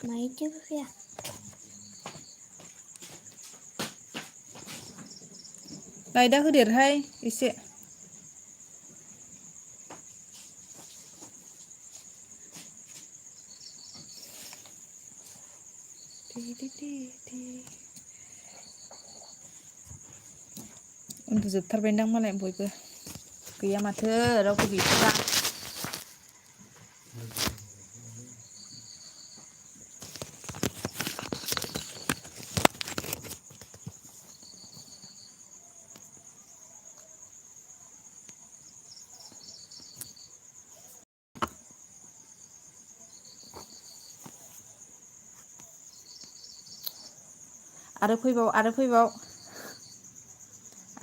माइदिबो फैया लाइटआ होदेरहाय एसे उन्दुजोबथारबायदां मालाय बयबो गैया माथो रावबो गैथारा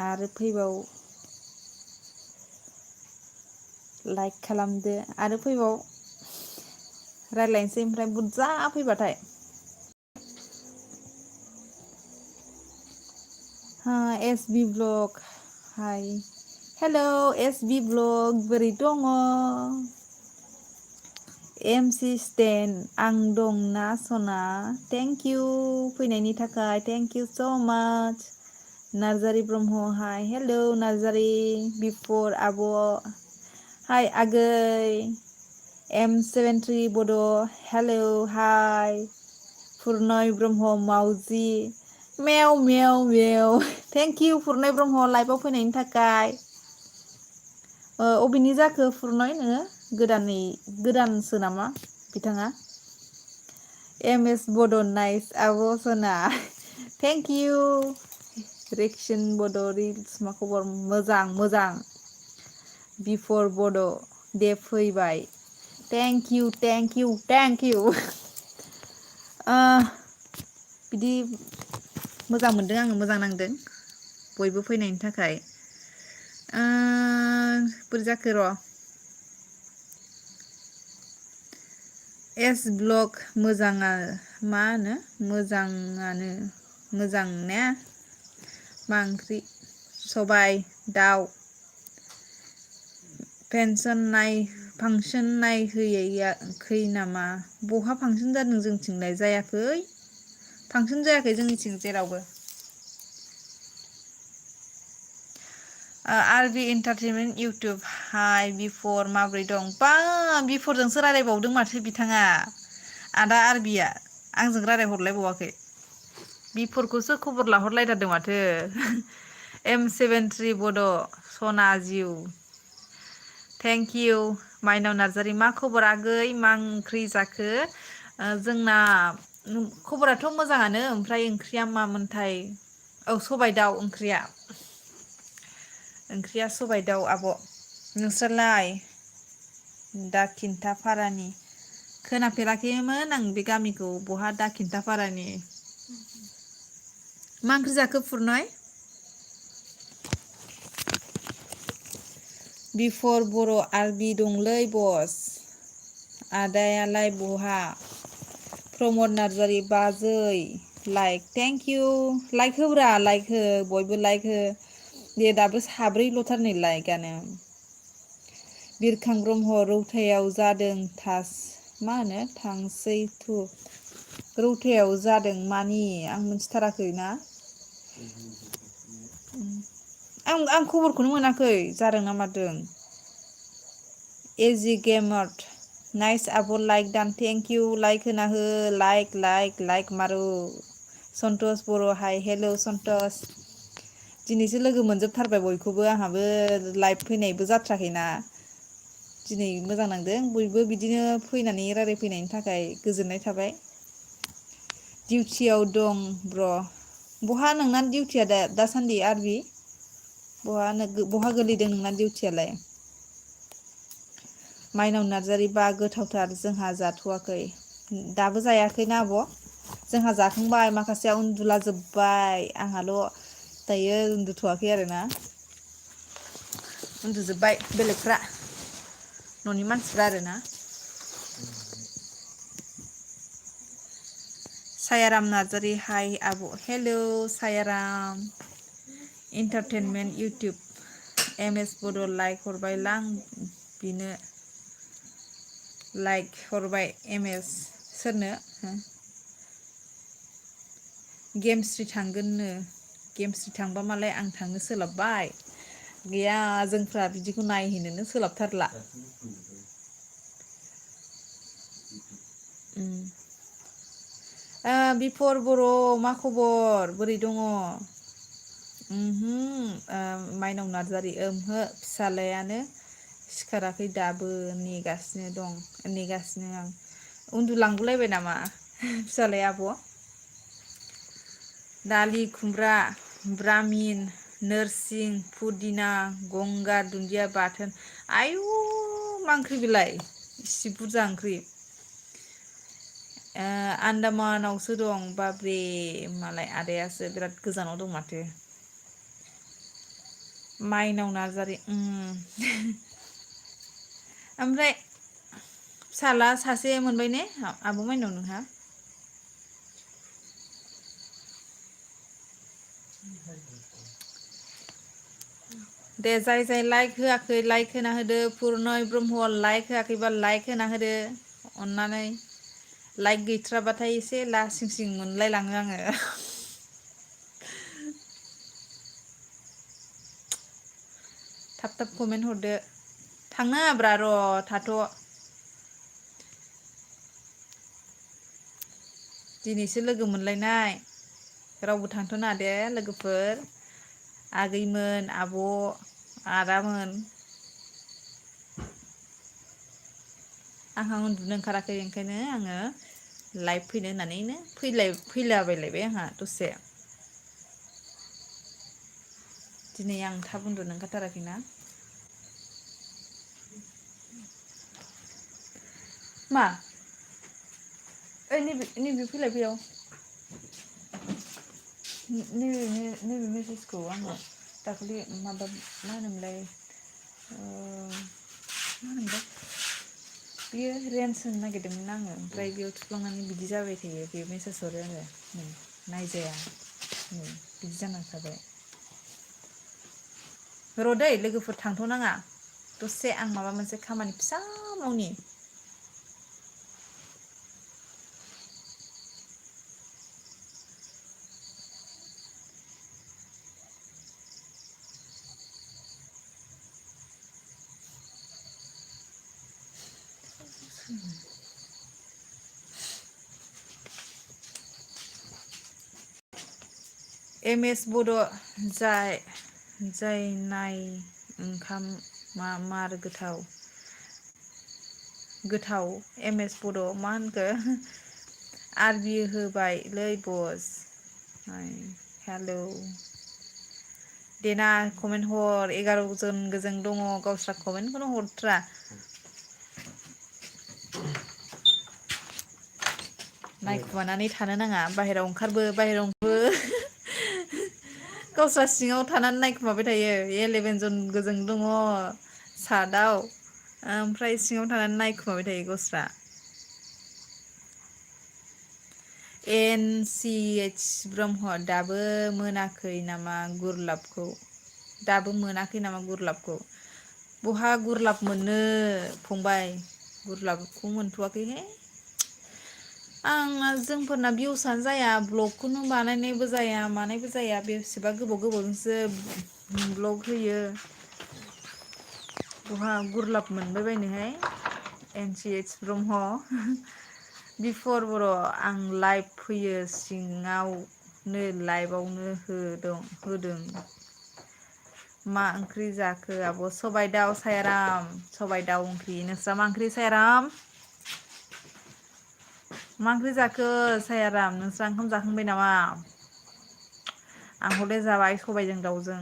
आरो फैबाव लाइक खालामदो आरो फैबाव रायज्लायनोसै ओमफ्राय बुरजा फैबाथाय SB blog hi hello' SB blog बोरै दङ MC स्टेन आं दंना सना थेंक इउ फैनायनि थाखाय थेंक इउ स' माच नार्जारि ब्रह्म हाय हेल' नार्जारि बिफर आब' हाय आगै M73 बड' हेल' हाय फुरनय ब्रह्म मावजि मेव मेव मेव थेंक इउ फुरनय ब्रह्म लाइभआव फैनायनि थाखाय अबेनि जाखो फुरनय नोङो गोदानसो नामा बिथाङा MS बड' नाइस आब' सना थेंक इउ रेक्सन बड' रिल्स मा खबर मोजां बिफर बड' दे फैबाय थेंक इउ बिदि मोजां मोनदों आङो मोजां नांदों बयबो फैनायनि थाखाय बोरै जाखो र' S ब्लग मोजाङा मा होनो मोजां ने मा ओंख्रि सबाय दाउ फांसन नायहैयाखै नामा बहा फांसन जादों जोंथिंलाय जायाखै फांसन जायाखै जोंनिथिं जेरावबो आरबि एन्टारटेनमेन्ट इउटुब हाय बिफर माब्रै दं बा बिफरजोंसो रायलायबावदों माथो बिथाङा आदा आरबिया आंजों रायलायहरलायबावाखै बिफरखौसो खबर लाहरलायथारदों माथो M73 बड' सना जिउ थेंक इउ माइनाव नार्जारि मा खबर आगै मा ओंख्रि जाखो जोंना खबराथ' मोजाङानो ओमफ्राय ओंख्रिया मामोनथाय सबाय दाउ ओंख्रिया सबाय दाउ आब' नोंस्रालाय दा खिन्थाफारानि खोनाफेराखैमोन आं बे गामिखौ बहा दा खिन्थाफारानि मा ओंख्रि जाखो फुरनाय बिफर बर' आरबि दंलै बस आदायालाय बहा प्रमद नार्जारि बाजै लाइक थेंक इउ लाइक होब्रा लाइक हो बयबो लाइक हो दे दाबो साब्रैल'थार नै लाइकआनो बिरखां ब्रह्म रौतायाव जादों मा होनो थांसै थु रौतायाव जादों मानि आं मिथिथाराखै ना आं खबरखौनो मोनाखै जादों ना मादों एजि गेमार्ट नाइस आब' लाइक दान थेंक इउ लाइक होना हो लाइक मारु सन्तस बर' हाय हेल' सन्तस दिनैसो लोगो मोनजोबथारबाय बयखौबो आंहाबो लाइभ फैनायबो जाथ्राखैना दिनै मोजां नांदों बयबो बिदिनो फैनानै रायज्लायफैनायनि थाखाय गोजोननाय थाबाय डिउटियाव दं ब्र' बहा नोंना डिउटिया दासान्दि आरबि बहा गोलैदों नोंना डिउटियालाय माइनाव नार्जारि बा गोथावथार जोंहा जाथ'वाखै दाबो जायाखैना आब' जोंहा जाखांबाय माखासेया उन्दुला जोब्बाय आंहाल' दायो उन्दुथ'वाखै आरोना उन्दुजोब्बाय बेलेगफ्रा न'नि मानसिफ्रा आरोना सायाराम नार्जारि हाय आब' हेल' सायाराम इन्टारटेनमेन्ट इउटुब MS बड' लाइक हरबायलां बिनो लाइक हरबाय MS सोरनो गेमस्रि थांगोननो गेमस्रि थांबा मालाय आं थांनो सोलाबबाय गैया जोंफ्रा बिदिखौ नायहैनोनो सोलाबथारला। बिफर बर' मा खबर बोरै दङ? माइनाव नार्जारि ओमहो फिसालायानो सिखाराखै दाबो नेगासिनो दं नेगासिनो आं उन्दुलांगुलायबाय नामा फिसालाया आब'? दालि खुमब्रा ब्रामिन नोरसिं फुदिना गंगार दुन्दिया बाथोन आयु मा ओंख्रि बेलाय इसि बुरजा ओंख्रि आन्दामानावसो दं बाब्रे मालाय आदायासो बिराद गोजानाव दं माथो। माइनाव नार्जारि ओमफ्राय फिसाला सासे मोनबाय ने आब' माइनाव नोंहा? दे जाय जाय लाइक होआखै लाइक होना होदो पुरनय ब्रह्मआ लाइक होआखैबा लाइक होना होदो अननानै लाइक गैथ्राबाथाय एसे लासिं सिं मोनलायलाङो आङो। थाब थाब कमेन्ट हरदो थांनाङाब्रा र' थाथ' दिनैसो लोगो मोनलायनाय रावबो थांथ'ना दे लोगोफोर आगैमोन आब' आदामोन आंहा उन्दुनो ओंखाराखै ओंखायनो आङो लाइभ फैनो होननानैनो फैलाबायलायबाय आंहा दसे दिनै आं थाब उन्दुनो ओंखारथाराखैना। मा ओइ नैबे फैलाय बेयाव नैबे मेसेजखौ आङो दाखालि माबा मा होनोमोनलाय मा होनोमोनलाय बियो रेन्स होनो नागिरदोंमोन आङो ओमफ्राय बेयाव थुफ्लांनानै बिदि जाबाय थायो बे मेसेज हरो आरो नायजाया बिदि जानानै थाबाय। र' दै लोगोफोर थांथ'नाङा दसे आं माबा मोनसे खामानि फिसा मावनि एम.एस. बड' जाय नाय ओंखाम मार गोथाव एम.एस. बड' मा होनखो आरबि होबायलै बस हेलौ देना कमेन्ट हर 11 जन गोजों दङ गावस्रा कमेन्टखौनो हरथ्रा नायखुमानानै थानो नाङा बाहेरायाव ओंखारबो गावस्रा सिङाव थानानै नायखुमाबाय थायो 11 जन गोजों दङ सातआव ओमफ्राय सिङाव थानानै नायखुमाबाय थायो गावस्रा NCH ब्रह्म दाबो मोनाखै नामा गुरलाबखौ बहा गुरलाब मोननो फंबाय गुरलाबखौ मोनथ'वाखैहाय जोंफोरना भिउसआनो जाया ब्लगखौनो बानायनायबो जाया मानायबो जाया बेसेबा गोबावजोंसो ब्लग होयो बहा गुरलाब मोनबाय बायनोहाय NCH ब्रह्म बिफर बर' आं लाइभ फैयो सिङावनो लाइभआवनो होदों मा ओंख्रि जाखो आब' सबाइ दाउ सबाइ दाउ ओंख्रि नोंस्रा मा ओंख्रि सायाराम मा ओंख्रि जाखो सायाराम नोंस्रा ओंखाम जाखांबाय नामा आं हले जाबाय सबाइजों दाउजों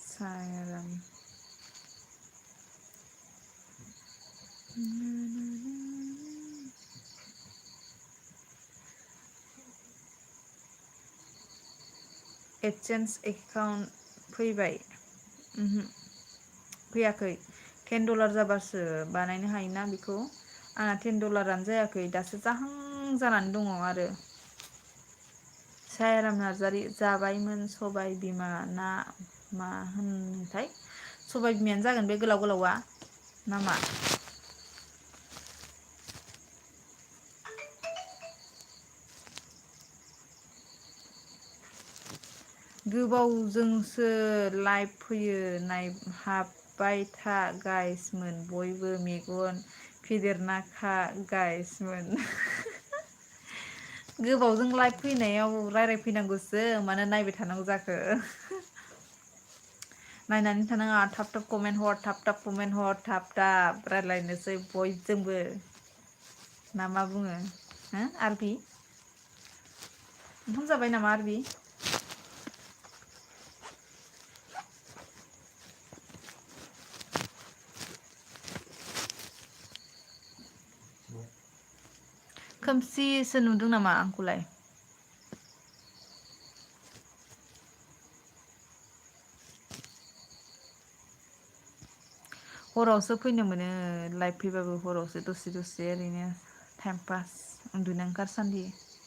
सायाराम एडसेन्स एकाउन्ट फैबाय फैयाखै $10 जाबासो बानायनो हायोना बेखौ आंना $10 जायाखै दासो जाहां जानानै दङ आरो सायाराम नार्जारि जाबायमोन सबाय बिमा ना मा होनोथाय सबाय बिमायानो जागोन बे गोलाव गोलावा नामा? गोबावजोंसो लाइभ फैयो हाबबाय था गाइसमोन बयबो मेगन फेदेरना खा गाइसमोन। गोबावजों लाइभ फैनायाव रायज्लायफैनांगौसो मानो नायबाय थानांगौ जाखो। नायनानै थानाङा थाब थाब कमेन्ट हर थाब थाब कमेन्ट हर थाब थाब रायज्लायनोसै बयजोंबो ना मा बुङो हो आरबि ओंखाम जाबाय नामा आरबि? खोमसिसो नुदों नामा आंखौलाय? हरावसो फैनो मोनो लाइभ फैबाबो हरावसो दसे दसे ओरैनो टाइम पास उन्दुनो ओंखारसान्दि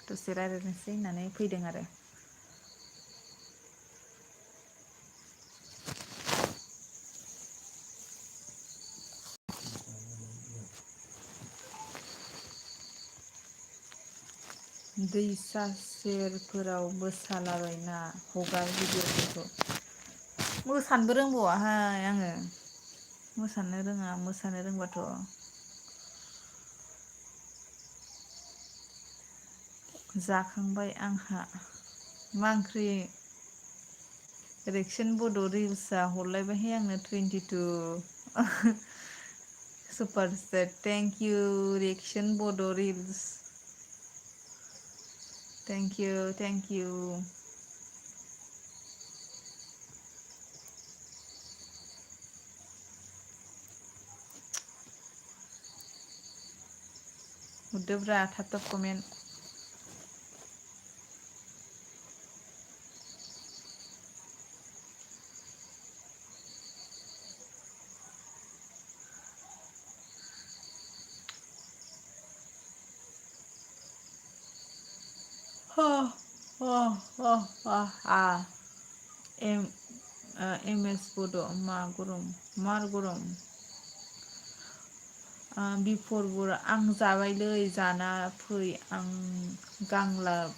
दसे रायज्लायनोसै होननानै फैदों आरो। दैसा सेरफोराव मोसालाबायना हगार भिडिअफोरखौ मोसानोबो रोंबावाहाय आङो मोसानो रोङा मोसानो रोंबाथ' जाखांबाय आंहा मा ओंख्रि? रेक्सन बड' रिल्सआ हरलायबायहाय आंनो 22 super set thank you reaction Bodo' reels thank you thank you. हरदोब्रा थाब थाब कमेन्ट। एम एस बड' मा गरम मार गरम बिफर बर' आं जाबायलै जाना फै आं गांलाब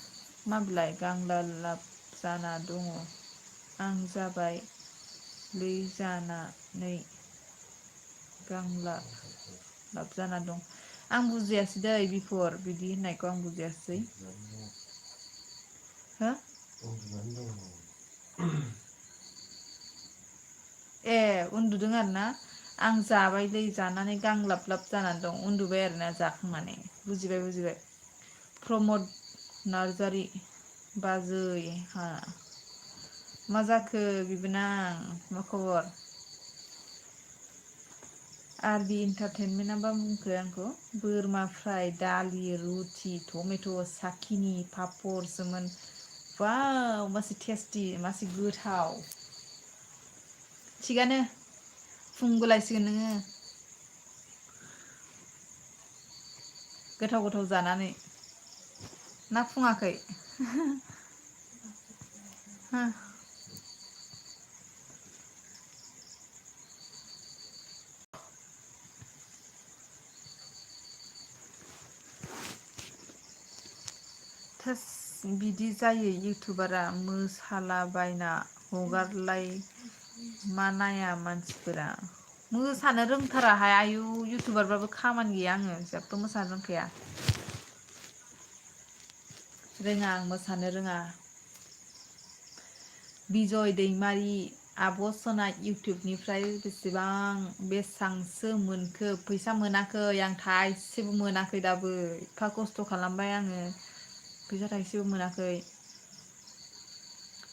माबलाय गांलाब जाना दङ आं जाबाय लै जानानै गांलाब जाना दं आं बुजियासै दै बिफर बिदि होननायखौ आं बुजियासै हो ए उन्दुदों आरोना आं जाबायलै जानानै गांलाब लाब जानानै दं उन्दुबाय आरोना जाखांनानै बुजिबाय बुजिबाय प्रमद नार्जारि बाजै हा मा जाखो बिबोनां मा खबर? आरबि इन्टारटेनमेन्टआ मा बुंखो आंखौ बोरमा फ्राय दालि रुथि टमेट' साखिनि पापरसोमोन वाव मासे टेस्टि मासे गोथाव थिगानो फुंबोलायसिगोन नोङो गोथाव गोथाव जानानै ना फुङाखै हो थोस बिदि जायो इउटुबारा मोसालाबायना हगारलाय मा नाया मानसिफोरा मोसानो रोंथाराहाय आयु इउटुबारबाबो खामानि गैया आङो जेबो मोसानो रोंखाया रोङा आं मोसानो रोङा बिजय दैमारि आब' सना इउटुबनिफ्राय बेसांसो मोनखो फैसा मोनाखै आं थाइसेबो मोनाखै दाबो एफा खस्थ' खालामबाय आङो फैसा थाइसेबो मोनाखै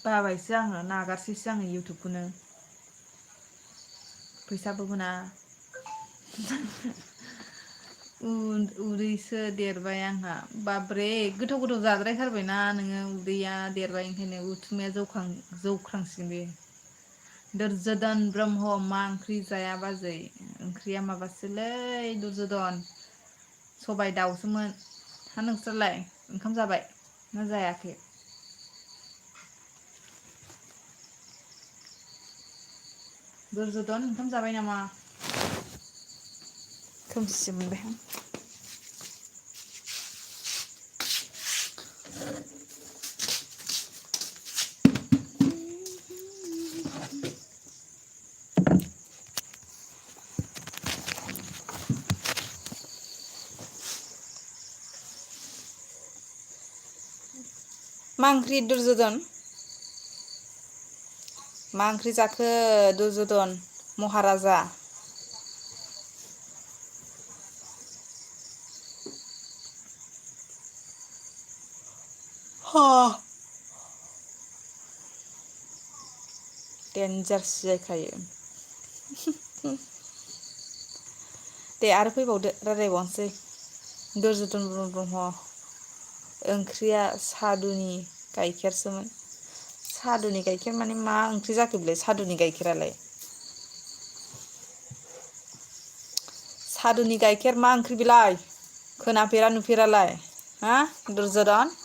बाबायसो आङो नागारसैसो आङो इउटुबखौनो फैसाबो मोना उदैसो देरबाय आंहा बाब्रे गोथाव गोथाव जाद्रायथारबायना नोङो उदैया देरबाय ओंखायनो उथुमाया जौख्रांसिगोन बे दुरजदन ब्रह्म मा ओंख्रि जाया बाजै ओंख्रिया माबासोलै दुरजदन सबाइ दाउसोमोन हा नोंस्रालाय ओंखाम जाबाय ना जायाखै दुरजदन ओंखाम जाबाय नामा? खोमसि मोनबायहां। मा ओंख्रि दुरजदन? मा ओंख्रि जाखो दुरजदन महाराजा? हा देनजारसो जाखायो। दे आरो फैबावदो रायलायबावनोसै। दुरजदन ब्रह्म ओंख्रिया सादुनि गाइखेरसोमोन। सादुनि गाइखेर माने मा ओंख्रि जाखो बेलाय सादुनि गाइखेरालाय? सादुनि गाइखेर मा ओंख्रि बेलाय? खोनाफेरा नुफेरालाय हा दुरजदन?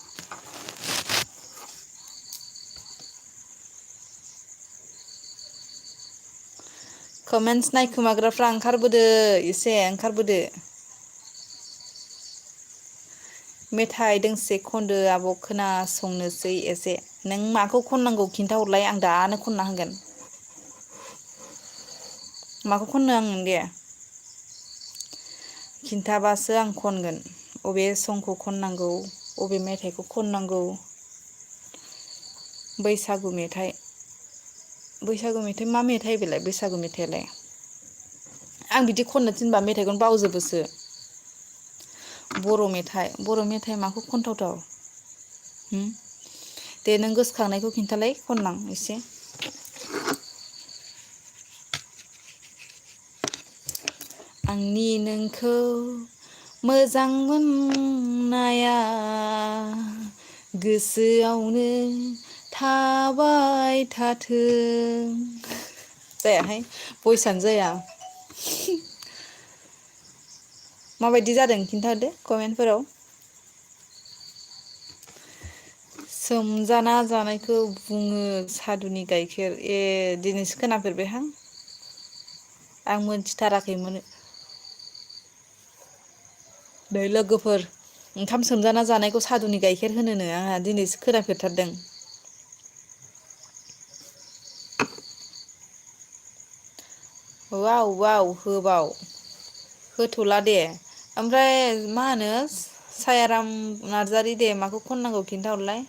कमेन्टस नायखोमाग्राफ्रा ओंखारबोदो एसे ओंखारबोदो। मेथाइ दोंसे खनदो आब' खोनासंनोसै एसे। नों माखौ खननांगौ खिन्थाहरलाय आं दानो खनना होगोन। माखौ खननो आं दे? खिन्थाबासो आं खनगोन अबे संखौ खननांगौ अबे मेथाइखौ खननांगौ। बैसागु मेथाइ बैसागु मेथाइ मा मेथाइ बेलाय बैसागु मेथाइलाय? आं बिदि खननो थिनबा मेथाइखौनो बावजोबोसो। बर' मेथाइ माखौ खनथावथाव? दे नों गोसोखांनायखौ खिन्थालाय खननां एसे। आंनि नोंखौ मोजां मोननाया गोसोआवनो थाबाय थाथों। जायाहाय भइसआनो जाया। माबायदि जादों खिन्थादो कमेन्टफोराव। सोमजाना जानायखौ बुङो सादुनि गाइखेर ए दिनैसो खोनाफेरबायहां। आं मोनथिथाराखैमोन। नै लोगोफोर ओंखाम सोमजाना जानायखौ सादुनि गाइखेर होनोनो आंहा दिनैसो खोनाफेरथारदों। वाव वाव होबाव होथ'ला दे ओमफ्राय मा होनो सायाराम नार्जारि दे माखौ खननांगौ खिन्थाहरलाय।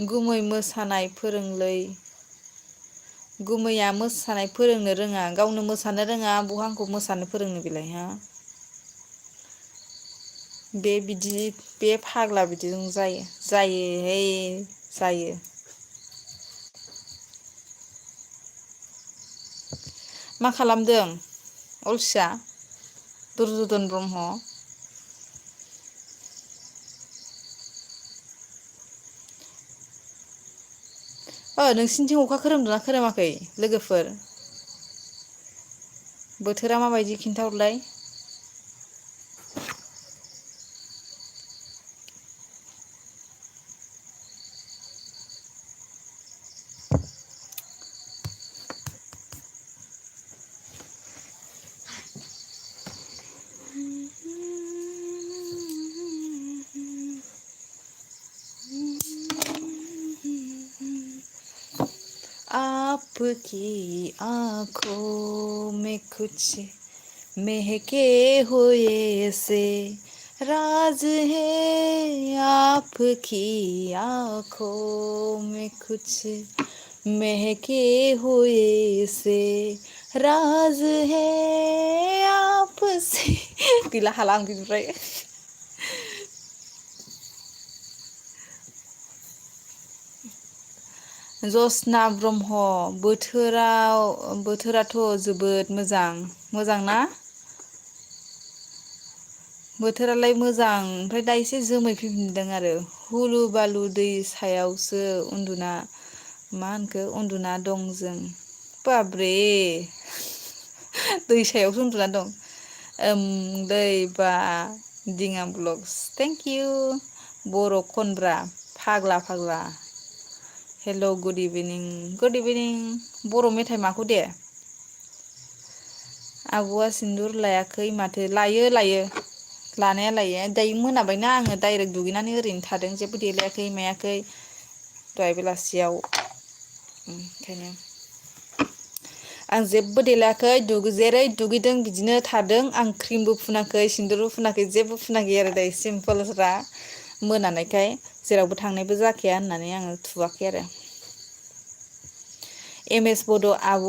गुमै मोसानाय फोरोंलै। गुमैया मोसानाय फोरोंनो रोङा गावनो मोसानो रोङा बहा आंखौ मोसानो फोरोंनो बेलाय हा। बे फाग्ला बिदिजों जायोहाय जायो। मा खालामदों अलसिया दुरजदन ब्रह्म? नोंसिनिथिं अखा खोरोमदोंना खोरोमाखै लोगोफोर? बोथोरा माबायदि खिन्थाहरलाय। आपकी आँखों में कुछ महके हुए से राज है आपकी आँखों में कुछ महके हुए से राज है आपसे गैला हाला आं बिनिफ्राय। जसना ब्रह्म बोथोराथ' जोबोद मोजां ना? बोथोरालाय मोजां ओमफ्राय दा एसे जोमै फैफिनदों आरो हुलु बालु दै सायावसो उन्दुना दं जों। बाब्रे दै सायावसो उन्दुना दं। दै बा दिङा ब्लगस थेंक इउ बर' खनग्रा फाग्ला। हेल' गुड इभिनिं बर' मेथाइ माखौ दे आब'आ सिन्दुर लायाखै माथो लायो लानाया लायो दायो मोनाबायना आङो डाइरेक्ट दुगैनानै ओरैनो थादों जेबो देलायाखै मायाखै दहाय बेलासियाव ओंखायनो आं जेबो देलायाखै जेरै दुगैदों बिदिनो थादों आं क्रिमबो फुनाखै सिन्दुरबो फुनाखै जेबो फुनाखै आरो दायो सिम्पोलफ्रा मोनानायखाय जेरावबो थांनायबो जाखाया होननानै आङो थुवाखै आरो एम एस बड' आब'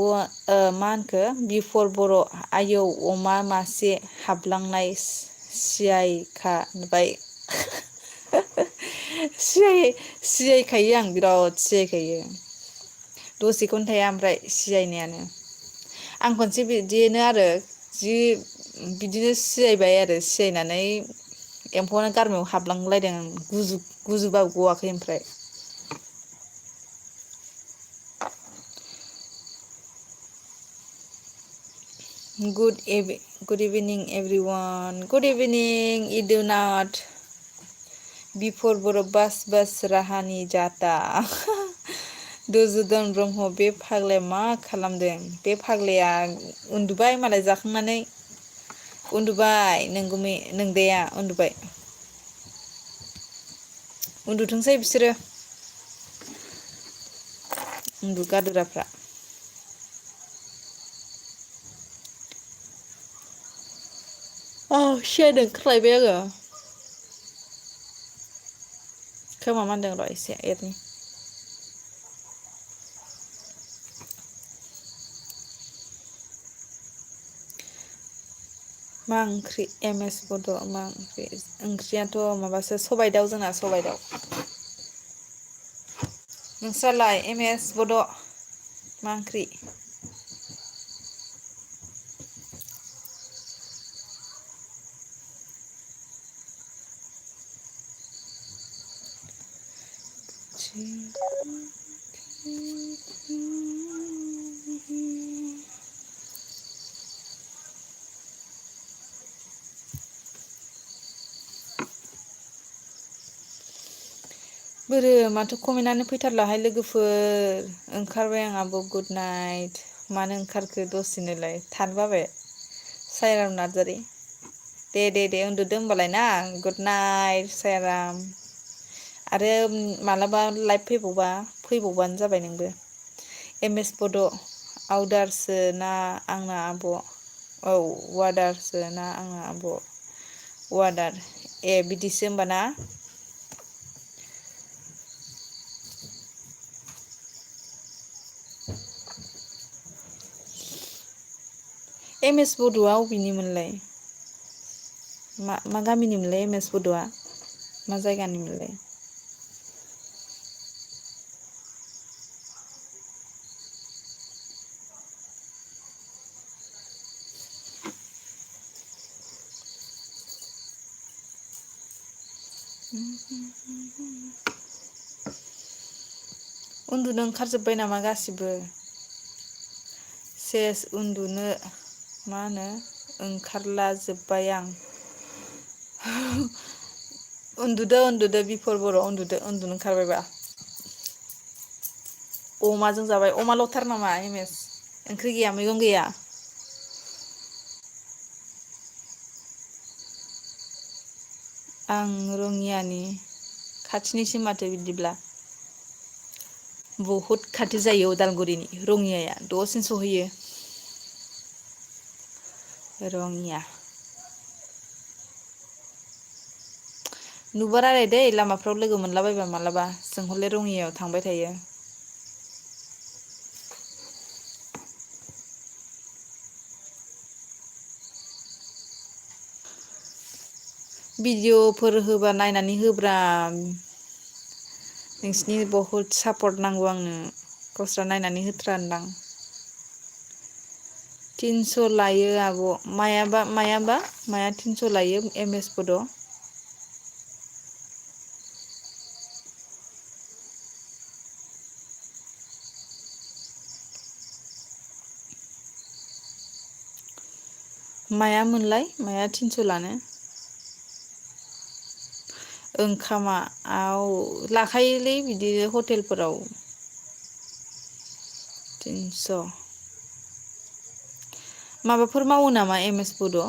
मा होनखो बिफर बर' आयौ अमा मासे हाबलांनाय सियायखा नुबाय सियायखायो आं बिराद सियायखायो दसेखौनो थाया ओमफ्राय सियायनायानो आं खनसे बिदिनो आरो जि बिदिनो सियायबाय आरो सियायनानै एम्फौआनो गारमायाव हाबलांलायदों आं गुजुबाबो गवाखै ओमफ्राय गुड इभिनिं एभ्रिवान गुड इभिनिं इदुनाथ बिफर बर' बास राहानि जाथा दुजुदन ब्रह्म बे फाग्लाया मा खालामदों बे फाग्लाया उन्दुबाय मालाय जाखांनानै उन्दुबाय नोंदाया उन्दुबाय उन्दुथोंसै बिसोरो उन्दुगादुराफ्रा सियायनो ओंखारलायबाय आङो खोमा मानदों र' एसे एरनि मा ओंख्रि एम एस बड' मा ओंख्रियाथ' माबासो सबाइ दाउ जोंना सबाइ दाउ नोंस्रालाय एम एस बड' मा ओंख्रि बोरो माथो कमेन्टआनो फैथारलाहाय लोगोफोर ओंखारबाय आं आब' गुड नाइट मानो ओंखारखो दसेनोलाय थानो बाबाय सायराम नार्जारि दे उन्दुदो होमबालाय ना गुड नाइट सायाराम आरो मालाबा लाइभ फैबावबानो जाबाय नोंबो एम एस बड' आवदारसो ना आंना आब' औ वादारसो ना आंना आब' वादार ए बिदिसो होमबाना एम एस बड'आ अबेनिमोनलाय मा गामिनिमोनलाय एम एस बड'आ मा जायगानिमोनलाय उन्दुनो ओंखारजोब्बाय नामा गासिबो सेस उन्दुनो मा होनो ओंखारला जोब्बाय आं उन्दुदो बिफर बर' उन्दुनो ओंखारबायबा अमाजों जाबाय अमाल'थार नामा एम एस ओंख्रि गैया मैगं गैया आं रङियानि खाथिनिसो माथो बिदिब्ला बहुद खाथि जायो उदालगुरिनि रङियाया दसेनो सहैयो रङिया नुबा रायलाय दै लामाफ्राव लोगो मोनलाबायबा मालाबा जों हले रङियायाव थांबाय थायो भिडिअफोर होबा नायनानै होब्रा नोंसिनि बहुद सापर्ट नांगौ आंनो गावस्रा नायनानै होथ्रानदां 300 लायो आब' मायाबा माया 300 लायो एम एस बड' माया 300 लानो ओंखामा लाखायोलै बिदि हटेलफोराव 300 माबाफोर मावो नामा एम एस बड'?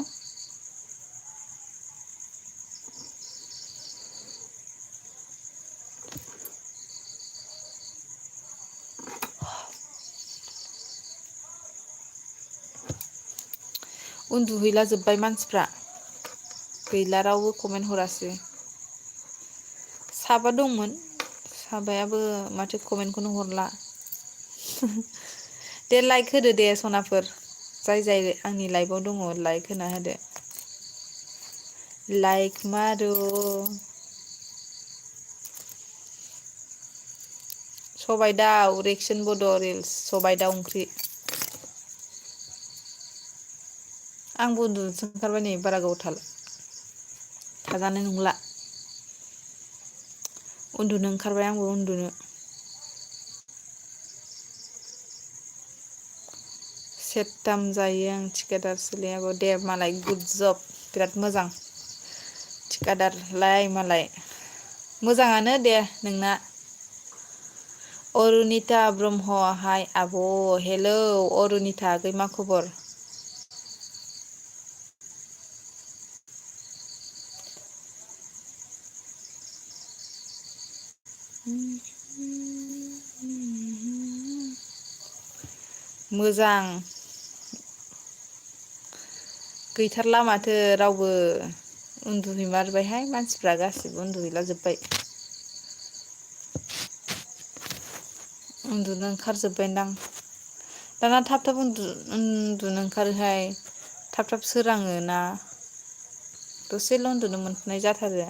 उन्दुहैला जोब्बाय मानसिफ्रा गैला रावबो कमेन्ट हरासै। साबा दंमोन साबायाबो माथो कमेन्टखौनो हरला। दे लाइक होदो दे सनाफोर जाय जाय आंनि लाइभआव दङ लाइक होना होदो। लाइक मारो। सबाइ दाउ रिएक्सन बड' रिल्स सबाइ दाउ ओंख्रि। आंबो उन्दुनोसो ओंखारबाय नै बारा गोबाव थाजानाय नंला। उन्दुनो ओंखारबाय आंबो उन्दुनो। सेरथाम जायो आं थिकादार सोलियाबो दे मालाय गुड जब बिराद मोजां। थिखादारलाय मालाय मोजाङानो दे नोंना। अरुनिता ब्रह्म हाय आब' हेलौ अरुनिता आगै मा खबर? मोजां। गैथारला माथो रावबो उन्दुहैमारबायहाय मानसिफ्रा गासिबो उन्दुहैला जोब्बाय। उन्दुनो ओंखारजोब्बायदां दाना थाब थाब उन्दुनो ओंखारोहाय थाब थाब सोराङो ना दसेल' उन्दुनो मोननाय जाथारो।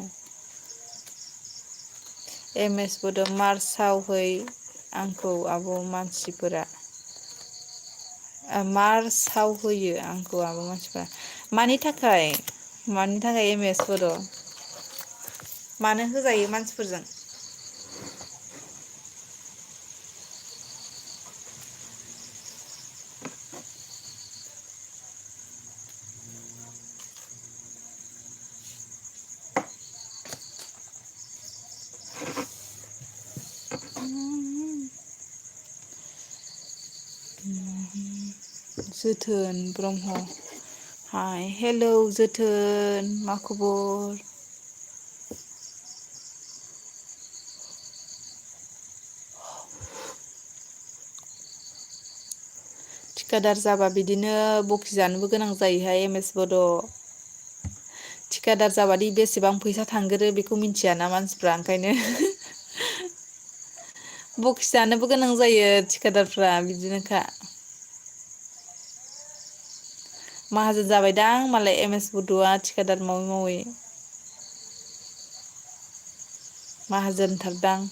एम एस बड' मार्चआव है आंखौ आब' मानसिफोरा मार्चआव होयो आंखौ आब' मानसिफ्रा मानि थाखाय एम एस बड' मानो होजायो मानसिफोरजों? जोथोन ब्रह्म हाय हेलौ जोथोन मा खबर? थिखादार जाबा बिदिनो बखिजानोबो गोनां जायोहाय एम एस बड'। थिखादार जाबादि बेसेबां फैसा थांगोरो बेखौ मिथियाना मानसिफ्रा ओंखायनो बखि जानोबो गोनां जायो थिखादारफ्रा बिदिनोखा। माहाजोन जाबायदां मालाय एम एस बड'आ थिखादार मावै मावै। माहाजोनथारदां।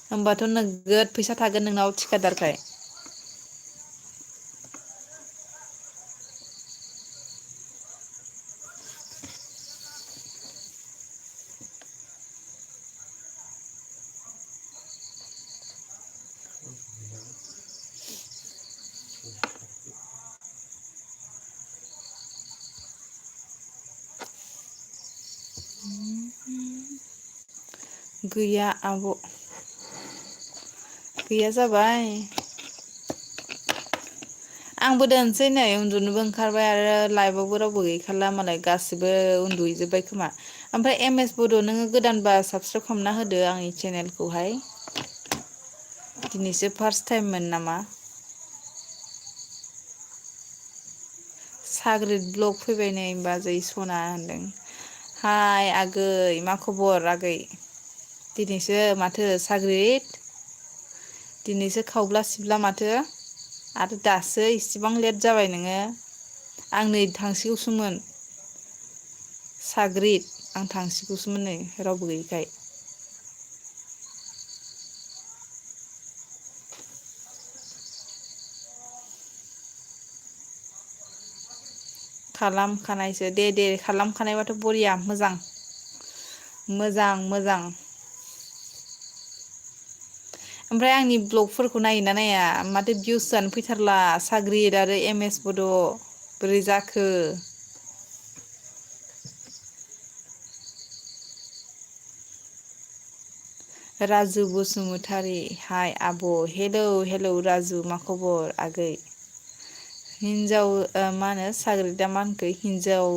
होमबाथ' नोगोद फैसा थागोन नोंनाव थिखादारखाय। गैया आब' गैया जाबाय। आंबो दोनसै नै उन्दुनोबो ओंखारबाय आरो लाइभआवबो रावबो गैखाला मालाय गासिबो उन्दुहैजोब्बाय खोमा। ओमफ्राय एम एस बड' नोङो गोदानबा साबसक्राइब खालामना होदो आंनि चेनेलखौहाय। दिनैसो फार्स्ट टाइममोन नामा? साग्रिद ब्लग फैबाय नै बाजै सना होनदों। हाय आगै मा खबर आगै? दिनैसो माथो साग्रिद दिनैसो खावब्ला सिबला माथो आरो दासो इसिबां लेट जाबाय नोङो। आं नै थांसिगौसोमोन। साग्रिद आं थांसिगौसोमोन नै रावबो गैयैखाय। खालामखानायसो दे खालामखानायबाथ' बरिया मोजां। मोजां मोजां। ओमफ्राय आंनि ब्लगफोरखौ नायोना नाया माथो भिउस जानो फैथारला साग्रिद आरो एम एस बड' बोरै जाखो? राजु बसुमतारी हाय आब' हेलौ राजु मा खबर आगै हिनजाव मा होनो साग्रिदा मा होनखो हिनजाव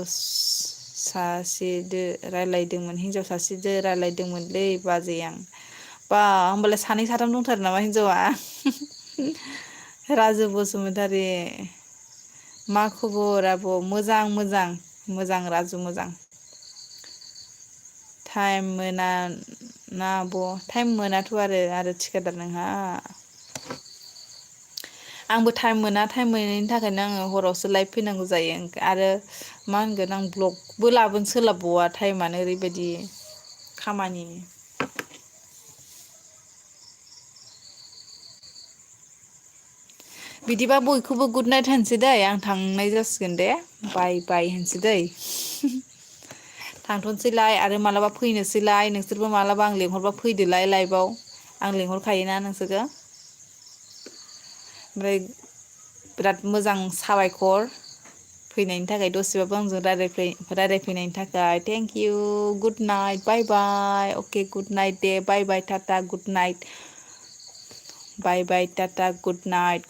सासेदो रायलायदोंमोन रायलायदोंमोनलै बाजै आं बा होमबालाय सानै साथाम दंथारो नामा हिनजावा राजु बसुमतारी मा खबर आब' मोजां राजु मोजां टाइम मोना ना आब' टाइम मोनाथ' आरो थिखादार नोंहा आंबो टाइम मोनैनि थाखायनो आङो हरावसो लाइभ फैनांगौ जायो आरो मा होनगोन आं ब्लगबो लाबोनो सोलाबबावा टाइमानो ओरैबायदि खामानि बिदिबा बयखौबो गुड नाइट होनसै दै आं थांनाय जासिगोन दे बाय होनसै दै थांथ'नोसैलाय आरो मालाबा फैनोसैलाय नोंसोरबो मालाबा आं लेंहरबा फैदोलाय लाइभआव आं लिंहरखायोना नोंसोरखौ ओमफ्राय बिराद मोजां साबायखर फैनायनि थाखाय दसेबाबो आंजों रायज्लायफैनायनि थाखाय thank you good night bye bye okay good night दे bye tata good night bye tata good night